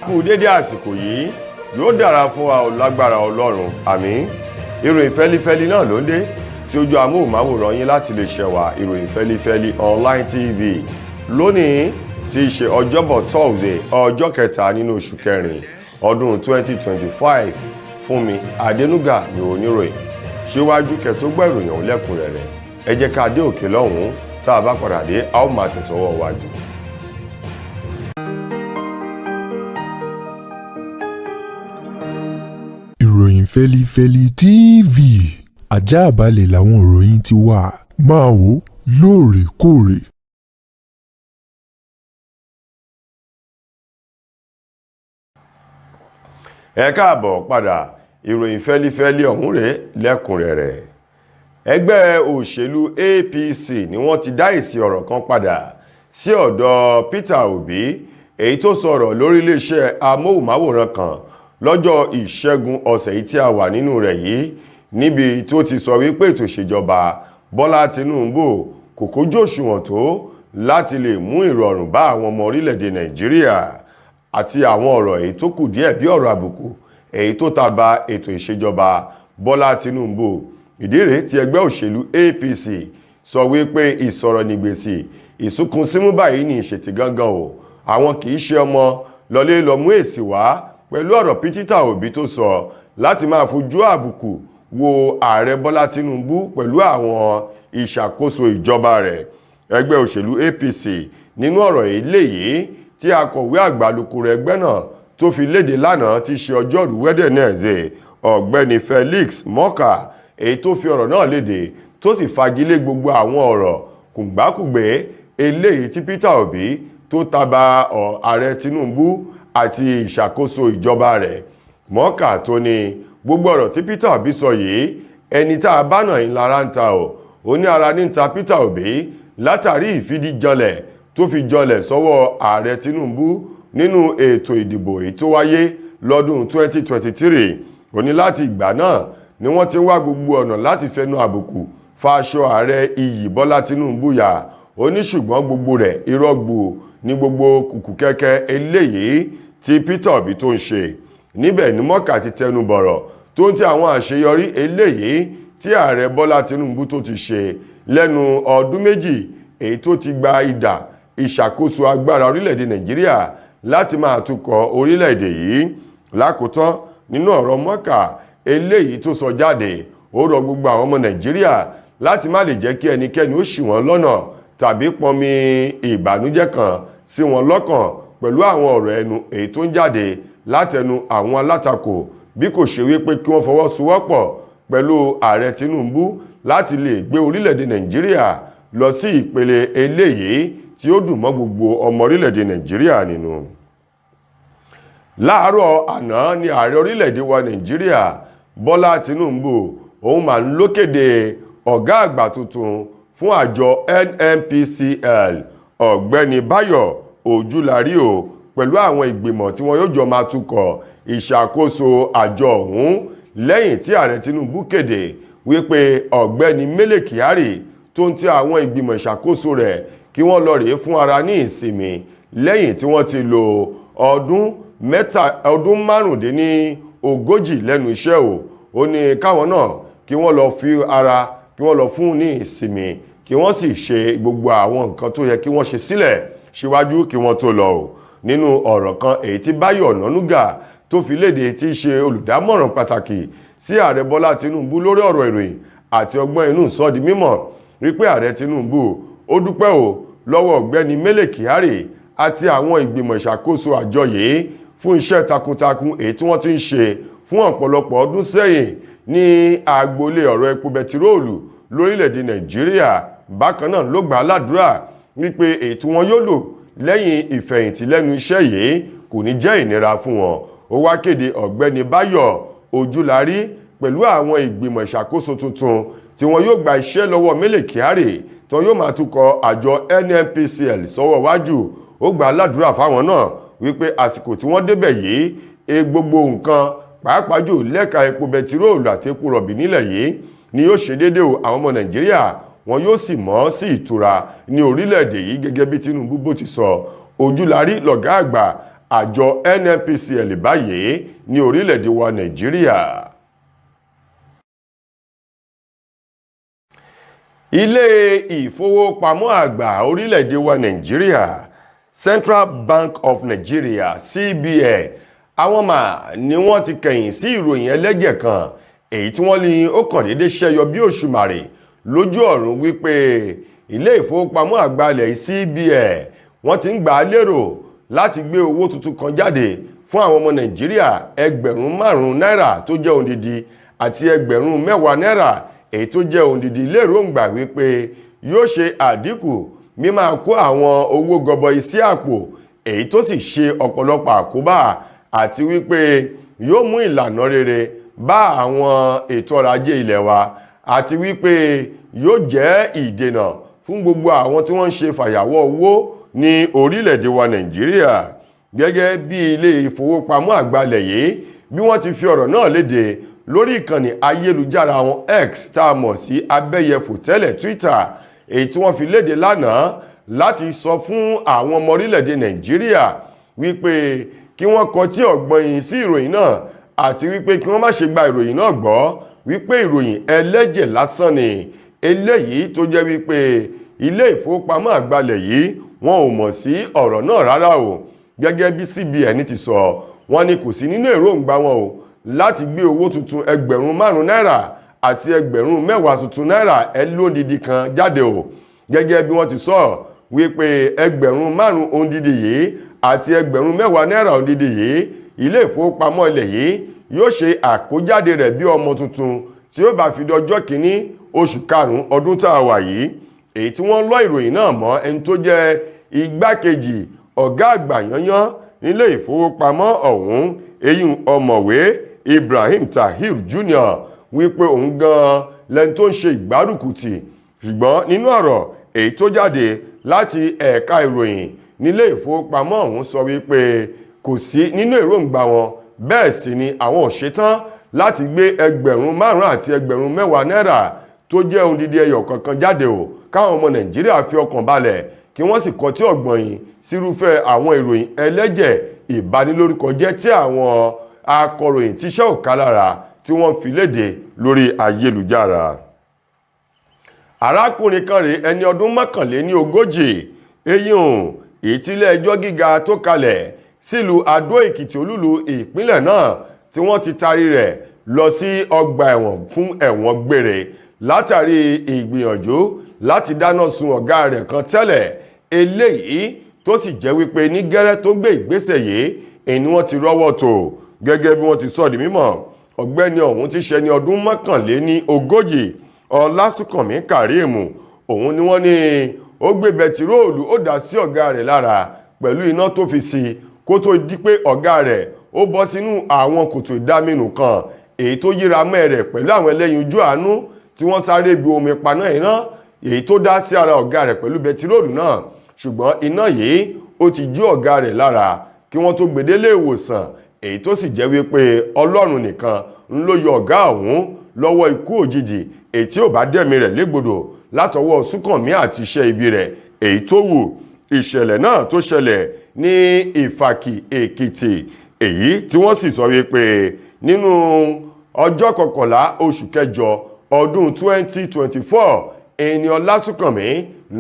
Kú dédé àsìkò yìí, yóò dára fún wa ò lágbára Ọlọ́run, àmín. Ìròyìn fẹ́lifẹ́li náà ló ń dé sí ojú amóhùnmáwòrán yín láti lè ṣẹ̀wà Ìròyìn Fẹ́lifẹ́li Online TV lónìí tí í ṣe Ọjọ́bọ̀ Thursday, ọjọ́ kẹta nínú oṣù kẹrin ọdún 2025. Fúnmi Adénúgà ní oníròyìn. Síwájú kẹ́ tó gbọ́ ìròyìn ọ̀hún lẹ́kùnrẹ́rẹ́, ẹ jẹ́ ká dé òkè lọ́hùn-ún. Tá a bá padà dé, a ó máa tẹ̀sọ́wọ́ wájú. Ìròyìn Fẹ́lifẹ́li TV, àjààbálẹ̀ làwọn ìròyìn ti wà, máa wò lóòrèkóòrè. Ẹ káàbọ̀ padà. Ìròyìn fẹ́lifẹ́li ọ̀hún rèé lẹ́kùnrẹ́rẹ́. Ẹgbẹ́ òṣèlú APC ni wọ́n ti dá èsì ọ̀rọ̀ kan padà sí ọ̀dọ̀ Peter Obi, èyí tó sọ̀rọ̀ lórí iléeṣẹ́ amóhùnmáwòrán kan lọ́jọ́ Ìṣẹ́gun ọ̀sẹ̀ yìí tí a wà nínú rẹ̀ yìí, níbi tó ti sọ wípé ètò ìṣèjọba Bọ́lá Tinubu kò kójú òṣùwọ̀n tó láti lè mú ìrọ̀rùn bá àwọn ọmọ orílẹ̀-èdè Nàìjíríà, àti àwọn ọ̀rọ̀ èyí tó kù díẹ̀ bí ọ̀rọ̀ àbùkù èyí tó ta ba ètò ìṣèjọba Bọ́lá Tinubu. Ìdí rèé tí ẹgbẹ́ òṣèlú APC sọ wípé ìsọ̀rọ̀ nígbèsì ìsúnkun símú báyìí ní ìṣètì gangan o, àwọn kì í ṣe ọmọ lọlé lọ mú èsì wá pẹ̀lú ọ̀rọ̀ Peter Obi tó sọ láti máa fojú àbùkù wo ààrẹ Bọ́lá Tinubu pẹ̀lú àwọn ìṣàkóso ìjọba rẹ̀. Ẹgbẹ́ òṣèlú APC nínú ọ̀rọ̀ eléyìí tí akọ̀wé àgbà alukoro ẹgbẹ́ náà tó fi léde lánàá ti ṣe ọjọ́rú Wẹ́dẹ̀nẹ́ẹ̀zẹ̀, ọ̀gbẹ́ni Felix Morka, èyí tó fi ọ̀rọ̀ náà léde tó sì fagilé gbogbo àwọn ọ̀rọ̀ kùngbákùgbé eléyìí tí Peter Obi tó taba ààrẹ Tinubu àti ìṣàkóso ìjọba rẹ̀. Morka tó ní gbogbo ọ̀rọ̀ tí Peter Obi sọ yìí, ẹni tá a bá nà ń lára ń ta ò ó ní ara ní ta Peter Obi látàrí ìfidíjanlẹ̀ tó fi janlẹ̀ sọ́wọ́ ààrẹ Tinubu nínú ètò ìdìbò èyí tó wáyé lọ́dún 2023. Ó ní láti ìgbà náà ni wọ́n ti wá gbogbo ọ̀nà láti fẹnu àbùkù fa aṣọ ààrẹ iyì Bọ́lá Tinubu yà. Ó ní ṣùgbọ́n gbogbo rẹ̀ irọ́ gbù ní gbogbo kùkù kẹ́kẹ́ eléyìí tí Peter Obi tó ń ṣe. Níbẹ̀ ni Morka ti tẹnu bọ̀rọ̀ tó ń ti àwọn àṣeyọrí eléyìí tí ààrẹ Bọ́lá Tinubu tó ti ṣe lẹ́nu ọdún méjì èyí tó ti gba idà ìṣàkóso agbára orílẹ̀-èdè Nàìjíríà láti máa tukọ̀ orílẹ̀-èdè yìí. Lákòótán nínú ọ̀rọ̀ Morka eléyìí tó sọ jáde, ó rọ gbogbo àwọn ọmọ Nàìjíríà láti má lè jẹ́ kí ẹnikẹ́ni ó ṣì wọ́n lọ́nà tàbí pọnmi ìbànújẹ́ kan sí wọn lọ́kàn pẹ̀lú àwọn ọ̀rọ̀ ẹnu èyí tó ń jáde látẹnu àwọn alátakò, bí kò ṣe wípé kí wọ́n fọwọ́sowọ́pọ̀ pẹ̀lú ààrẹ Tinubu láti lè gbé orílẹ̀-èdè Nàìjíríà lọ sí ìpele eléyìí tí ó dùn mọ́ gbogbo ọmọ orílẹ̀-èdè Nàìjíríà nínú. Láàárọ̀ àná ni ààrẹ orílẹ̀-èdè wa Nàìjíríà Bọ́lá Tinubu òun máa ń lókèdè ọ̀gá àgbà tuntun fún àjọ NNPCL, ọ̀gbẹ́ni Báyọ̀ Ojúlárí o, pẹ̀lú àwọn ìgbìmọ̀ tí wọ́n yóò jọ máa tukọ̀ ìṣàkóso àjọ ọ̀hún, lẹ́yìn tí ààrẹ Tinubu kéde wípé ọ̀gbẹ́ni Mele Kyari tó ń ti àwọn ìgbìmọ̀ ìṣàkóso rẹ̀ kí wọ́n lọ rèé fún ara ní ìsinmi lẹ́yìn tí wọ́n ti lò ọdún 35 lẹ́nu iṣẹ́ o. Ó ní káwọn náà kí wọ́n lọ fi ara kí wọ́n lọ fún ní ìsinmi, kí wọ́n sì ṣe gbogbo àwọn nǹkan tó yẹ kí wọ́n ṣe sílẹ̀ síwájú kí wọ́n tó lọ o. Nínú ọ̀rọ̀ kan èyí tí Báyọ̀ Ọ̀nànúgà tó fi léde, tí í ṣe olùdámọ̀ràn pàtàkì sí ààrẹ Bọ́lá Tinubu lórí ọ̀rọ̀ ìròyìn àti ọgbọ́n inú, sọ di mímọ̀ wípé ààrẹ Tinubu ó dúpẹ́ o lọ́wọ́ ọ̀gbẹ́ni Mele Kyari àti àwọn ìgbìmọ̀ ìṣàkóso àjọ yìí fún iṣẹ́ takuntakun èyí tí wọ́n ti ń ṣe fún ọ̀pọ̀lọpọ̀ ọdún sẹ́yìn ní agboolé ọ̀rọ̀ epo bẹtiróòlù lórílẹ̀‐èdè Nàìjíríà. Bákan náà ló gbà á ládùúrà wípé èyí tí wọ́n yóò lò lẹ́yìn ìfẹ̀yìntì lẹ́nu iṣẹ́ yìí kò ní jẹ́ ìnira fún wọn. Ó wá kéde ọ̀gbẹ́ni Báyọ̀ Ojúlárí pẹ̀lú àwọn ìgbìmọ̀ ìṣàkóso tuntun tí wọ́n yóò gba iṣẹ́ lọ́wọ́ Mele Kyari tí wọ́n yóò máa tukọ̀ àjọ NNPCL sọ́wọ́ wájú. Ó gbà á ládùúrà fáwọn náà wípé àsìkò tí wọ́n débẹ̀ yìí, gbogbo nǹkan pàápàá jù lẹ́ka epo bẹtiróòlù àti epo rọ̀bì nílẹ̀ yìí ni yóò ṣe déédéé o. Àwọn ọmọ Nàìjíríà wọn yóò sì mọ́ sí ìtura ní orílẹ̀-èdè yìí gẹ́gẹ́ bí Tinubu bó ti sọ. Ojúlárí lọ̀gá àgbà Àjọ NNPCL báyìí ní orílẹ̀-èdè wa Nàìjíríà. Ilé ìfowópamọ́ àgbà orílẹ̀-èdè wa Nàìjíríà, Central Bank of Nigeria, CBN, àwọn mà ní wọ́n ti kẹ̀yìn sí ìròyìn ẹlẹ́jẹ̀ kan èyí tí wọ́n ní ó kàn déédé ṣẹ́yọ bí òṣùmàrè lójú ọ̀run wípé ilé ìfowópamọ́ àgbà ilẹ̀ CBN wọ́n ti ń gbà á lérò láti gbé owó tuntun kan jáde fún àwọn ọmọ Nàìjíríà, 5,000 náírà tó jẹ́ òǹdìdí àti 10,000 náírà èyí tó jẹ́ òǹdìdí, léròǹgbà wípé yóò ṣe àdínkù mímáa kó àwọn owó gọbọi sí àpò, èyí tó sì ṣe ọ̀pọ̀lọpọ̀ àkóbá, àti wípé yóò mú ìlànà rere bá àwọn ètò ọrọ̀ ajé ilẹ̀ wa, àti wípé yóò jẹ́ ìdènà fún gbogbo àwọn tí wọ́n ń ṣe fàyàwọ́ owó ní orílẹ̀-èdè wa Nàìjíríà. Gẹ́gẹ́ bí ilé ìfowópamọ́ àgbà ilẹ̀ yìí bí wọ́n ti fi ọ̀rọ̀ náà léde lórí ìkànnì ayélujára wọn X, tá a mọ̀ sí abẹ́yẹfò tẹ́lẹ̀ Twitter, èyí tí wọ́n fi léde lánàá láti sọ fún àwọn ọmọ orílẹ̀-èdè Nàìjíríà wípé kí wọ́n kọtí ọ̀gbọ̀nyìn sí ìròyìn náà, àti wípé kí wọ́n má ṣe gba ìròyìn náà gbọ́, wípé ìròyìn ẹlẹ́jẹ̀ lásán ni eléyìí tó jẹ́ wípé ilé ìfowópamọ́ àgbà ilẹ̀ yìí wọn ò mọ̀ sí ọ̀rọ̀ náà rárá o. Gẹ́gẹ́ bí CBN ti sọ, wọ́n ní kò sí nínú èròǹgbà wọn o láti gbé owó tuntun 5,000 náírà àti 10,000 tuntun náírà ẹlódìdí kan jáde o. Gẹ́gẹ́ bí wọ́n ti sọ wípé 5,000 òǹdìdí yìí àti 10,000 náírà òǹdìdí yìí, ilé ìfowópamọ́ ilẹ̀ yìí yóò ṣe àkójáde rẹ̀ bí ọmọ tuntun tí ó bá fi di ọjọ́ 1 oṣù 5 ọdún tá a wà yìí, èyí tí wọ́n lọ ìròyìn náà mọ́ ẹni tó jẹ́ igbákejì ọ̀gá àgbà yányán nílé ìfowópamọ́ ọ̀hún, eyín ọ̀mọ̀wé Ibrahim Tahir Jr., wípé òun gan lẹni tó ń ṣe ìgbárùkùtì. Ṣùgbọ́n nínú ọ̀rọ̀ èyí tó jáde láti ẹ̀ka ìròyìn nílé ìfowópamọ́ ọ̀hún sọ wípé kò sí nínú èròǹgbà wọn, bẹ́ẹ̀ sì ni àwọn ò ṣetán láti gbé 5,000 àti 10,000 náírà tó jẹ́ òǹdìdí ẹyọ kankan jáde o. Káwọn ọmọ Nàìjíríà fi ọkàn balẹ̀, kí wọ́n sì kọtí ọ̀gbọ̀nyìn sírúfẹ́ àwọn ìròyìn ẹlẹ́jẹ̀ ìbanilórúkọjẹ́ tí àwọn akọ̀ròyìn tíṣẹ́ ò ká lára tí wọ́n fi léde lórí ayélujára. Arákùnrin kan rèé, ẹni ọdún 41, eyín ìtílé ẹjọ́ gíga tó kalẹ̀ sílùú Adó Èkìtì, olúlu ìpínlẹ̀ náà, tí wọ́n ti taari rẹ̀ lọ sí ọgbà ẹ̀wọ̀n fún ẹ̀wọ̀n gbére látàrí ìgbìyànjú láti dáná sun ọ̀gá rẹ̀ kan tẹ́lẹ̀, eléyìí tó sì jẹ́ wípé ní gẹ́rẹ́ tó gbé ìgbésẹ̀ yìí èyí ni wọ́n ti rọ́wọ́ tó. Gẹ́gẹ́ bí wọ́n ti sọ di mímọ̀, ọ̀gbẹ́ni ọ̀hún ti ṣe ní ọdún 41, Ọlásùnkànmí Karim, òun ni wọ́n ní ó gbé bẹtiróòlù ó dà sí ọ̀gá rẹ̀ lára pẹ̀lú iná tó fi sí kó tó di pé ọ̀gá rẹ̀ ó bọ́ sínú àwọn kòtò ìdáminù kan èyí tó yíra mọ́ rẹ̀ pẹ̀lú àwọn ẹlẹ́yin ojú àánú tí wọ́n sáré bu omi paná iná èyí tó dá sí ara ọ̀gá rẹ̀ pẹ̀lú bẹtiróòlù náà. Ṣùgbọ́n iná yìí ó ti jó ọ̀gá rẹ̀ lára kí wọ́n tó gbé délé ìwòsàn, èyí tó sì jẹ́ wípé Ọlọ́run nìkan ń ló yọ ọ̀gá ọ̀hún lọ́wọ́ ikú òjijì èyí tí ò bá dẹ̀mí rẹ̀ légbodò látọwọ́ Súnkànmí àti iṣẹ́ ibi rẹ̀ èyí tó wù. Ìṣẹ̀lẹ̀ náà tó ṣẹlẹ̀ ní Ìfàkì Èkìtì, èyí tí wọ́n sì sọ wípé nínú ọjọ́ 11 oṣù kẹjọ ọdún 2024, ẹni Ọlásùnkànmí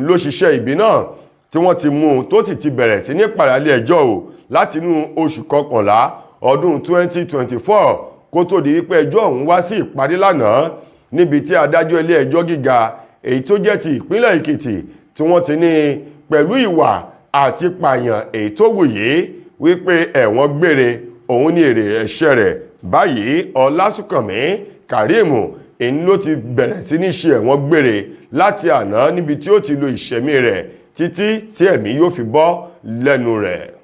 ló ṣiṣẹ́ ibi náà tí wọ́n ti mú un, tó sì ti bẹ̀rẹ̀ sí ní pàrálé ẹjọ́ o látinú oṣù 11 ọdún 2024, kó tó di wípé ẹjọ́ ọ̀hún wá sí ìparí lánàá, níbi tí adájọ́ ilé ẹjọ́ gíga èyí tó jẹ́ ti ìpínlẹ̀ Èkìtì tí wọ́n ti ní pẹ̀lú ìwà àti pààyàn èyí tó wù yìí wípé ẹ̀wọ̀n gbére òun ní èrè ẹ̀ṣẹ̀ rẹ̀. Báyìí Ọlásùnkànmí Karim èyí ló ti bẹ̀rẹ̀ sí ní ṣe ẹ̀wọ̀n gbére láti àná, níbi tí ó ti lo ìṣẹ̀mí rẹ̀ títí tí ẹ̀mí yóò fi bọ́ lẹ́nu rẹ̀.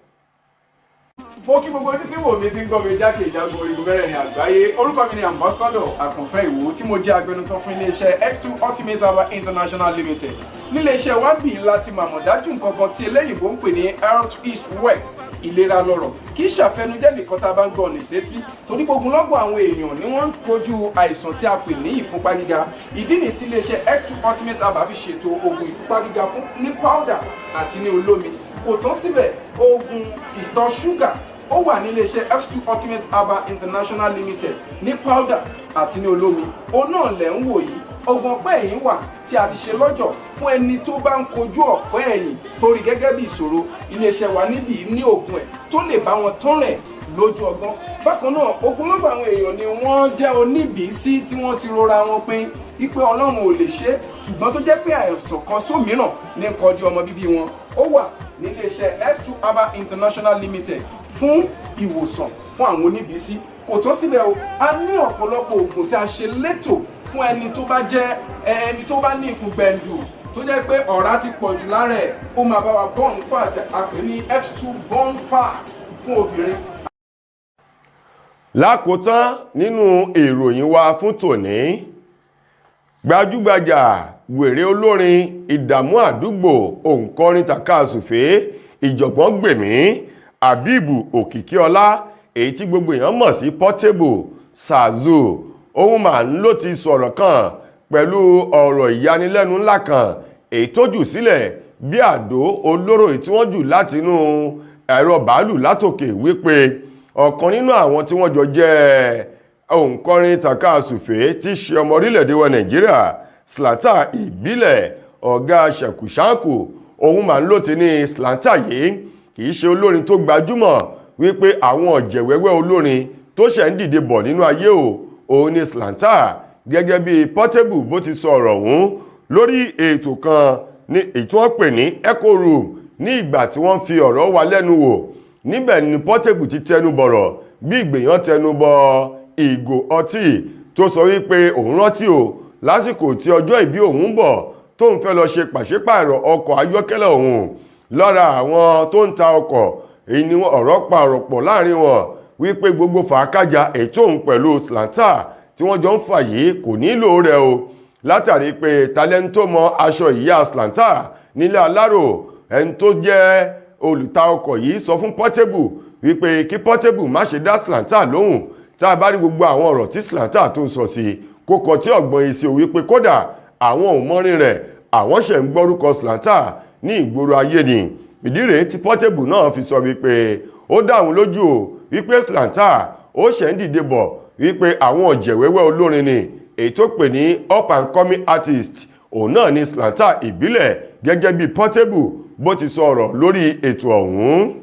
Mo kí gbogbo ojú tí wò mí, tí ń gbọ́ mi jákèjádò orígun mẹ́rẹ̀ẹ̀rin àgbáyé. Orúkọ mi ni Ambassador Àkànfẹ́ Ìwò, tí mo jẹ́ agbẹnusọ fún iléeṣẹ́ X2 Ultimate Herbal International Limited. Níléeṣẹ́ wa bí láti màmọ̀ dájú nǹkan kan tí eléyìnbó ń pè ní Health is Wealth. Ìlera lọ́rọ̀, kì í ṣàfẹnujẹ́ nìkan tá a bá ń gbọ́ ní sétí, torí gbogbo lọ́gbọ̀n àwọn èèyàn ni wọ́n ń kojú àìsàn tí a pè ní ìfúnpá gíga. Ìdí nìyí tí iléeṣẹ́ X2 Ultimate Herbal fi ṣètò oògùn ìfúnpá gíga fún ní powder àti ní olómi. Kò tán síbẹ̀, oògùn ìtọ̀ ṣúgà ó wà ní iléeṣẹ́ X2 Ultimate Herbal International Limited ní powder àti ní olómi. Òun náà lẹ̀ ń wò yìí. Oògùn ọ̀pẹ́ ẹ̀yìn wà tí a ti ṣe lọ́jọ̀ fún ẹni tó bá ń kojú ọ̀pẹ́ ẹ̀yìn torí gẹ́gẹ́ bí ìṣòro. Iléeṣẹ́ wa níbí ní oògùn ẹ̀ tó lè bá wọn tán rẹ̀ lójú ọgbọ́n. Bákan náà, ogunlọ́gọ̀ àwọn èèyàn ni wọ́n jẹ́ oníbìísí tí wọ́n ti rora wọn pin wípé Ọlọ́run ò lè ṣe, ṣùgbọ́n tó jẹ́ pé àìsàn kan sómìíràn ní kọjú ọmọ bíbí wọn. Ó wà níléeṣẹ́ X2 Herbal International Limited fún ìwòsàn fún àwọn oníbìísí. Kò tó síbẹ̀ o, a ní ọ̀pọ̀lọpọ̀ oògùn tí a ṣe létò fún ẹni tó bá jẹ́ ẹni tó bá ní ikùn gbẹ̀ǹdù, tó jẹ́ pé ọ̀rá ti pọ̀ jù lára ẹ̀. Ó máa bá wa burn fat, a pè ní X2 burn fat fún obìnrin. Lákòótán nínú ìròyìn wa fún tòní, gbajúgbajà wèrè olórin ìdààmú àdúgbò, òǹkọrin tàkasùfé, ìjọ̀gbọ́n gbèmí Abibu Òkìkíọlá, èyí tí gbogbo èèyàn mọ̀ sí Portable Sazo, òun mà ń ló ti sọ̀rọ̀ kan pẹ̀lú ọ̀rọ̀ ìyanilẹ́nu ńlá kan, èyí tó jù sílẹ̀ bí àdó olóró èyí tí wọ́n jù látinú ẹ̀rọ bàálù látòkè, wípé ọ̀kan nínú àwọn tí wọ́n jọ jẹ́ òǹkọrin tàkasùfé tí ṣe ọmọ orílẹ̀-èdè wa Nàìjíríà, Zlatan Ìbílẹ̀, ọ̀gá ṣẹ̀kùṣáǹkù, òun mà ń ló ti ní Zlatan yìí kì í ṣe olórin tó gbajúmọ̀, wípé àwọn ọ̀jẹ̀wẹ́wẹ́ olórin tó ṣẹ̀ ń dìde bọ̀ nínú ayé o, òun ni Zlatan. Gẹ́gẹ́ bí Portable bó ti sọ ọ̀rọ̀ ọ̀hún lórí ètò kan ní èyí tí wọ́n pè ní Echo Room, ní ìgbà tí wọ́n fi ọ̀rọ̀ wa lẹ́nu wò níbẹ̀ ni Portable ti tẹnu bọ̀rọ̀ bí ìgbèyàn tẹnu bọ ìgò ọtí, tó sọ wípé òun rántí o lásìkò tí ọjọ́ ìbí òun ń bọ̀, tóun fẹ́ lọ ṣe pàṣípààrọ̀ ọkọ̀ ayọ́kẹ́lẹ́ òun lọ́ra àwọn tó ń ta ọkọ̀. Èyí ni ọ̀rọ̀ pa ọ̀rọ̀ pọ̀ láàrin wọn, wípé gbogbo fàákájà ètò òun pẹ̀lú Zlatan tí wọ́n jọ ń fà yìí kò nílò rẹ̀ o, látàrí pé talẹ́ni mọ aṣọ ìyá Zlatan nílé alárò. Ẹni tó jẹ́ olùta ọkọ̀ yìí sọ fún Portable wípé kí Portable má ṣe dá Zlatan lóhùn. Tá a bá rí gbogbo àwọn ọ̀rọ̀ tí Zlatan tó ń sọ sí, kó kọ tí ọ̀gbọ́n yìí sí o, wípé kódà àwọn ò mọ́rin rẹ̀, àwọn ṣẹ̀ ń gbọ́rúkọ Zlatan ní ìgboro ayé ni. Ìdí rèé tí Portable náà fi sọ wípé ó dá òun lójú o wípé Zlatan ó ṣẹ̀ ń dìde bọ̀, wípé àwọn ọ̀jẹ̀wẹ́wẹ́ olórin ni èyí tó pè ní up and coming artist, òun náà ni Zlatan Ìbílẹ̀, gẹ́gẹ́ bí Portable bó ti sọ ọ̀rọ̀ lórí ètò ọ̀hún.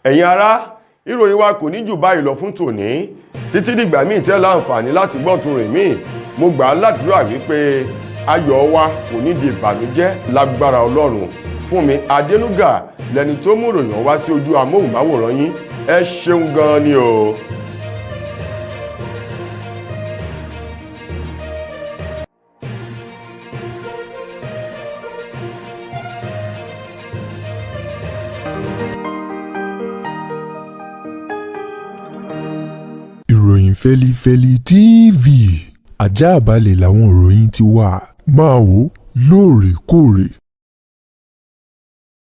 Ẹ̀yin ará, ìròyìn wa kò ní jù báyìí lọ fún tòní. Títí dìgbà míì tẹ́ láǹfààní láti gbọ́ tún rìn míì, mo gbà á ládùúrà wípé ayọ̀ wa kò ní di ìbànújẹ́ lágbára Ọlọ́run. Fún mi Adénúgà lẹni tó mú ìròyìn wá sí ojú amóhùnmáwòrán yín. Ẹ ṣeun gan-an ni o. Ìròyìn Fẹ́lifẹ́li TV, ajáàbalẹ̀ làwọn ìròyìn ti wà. Máa wò lóòrèkóòrè.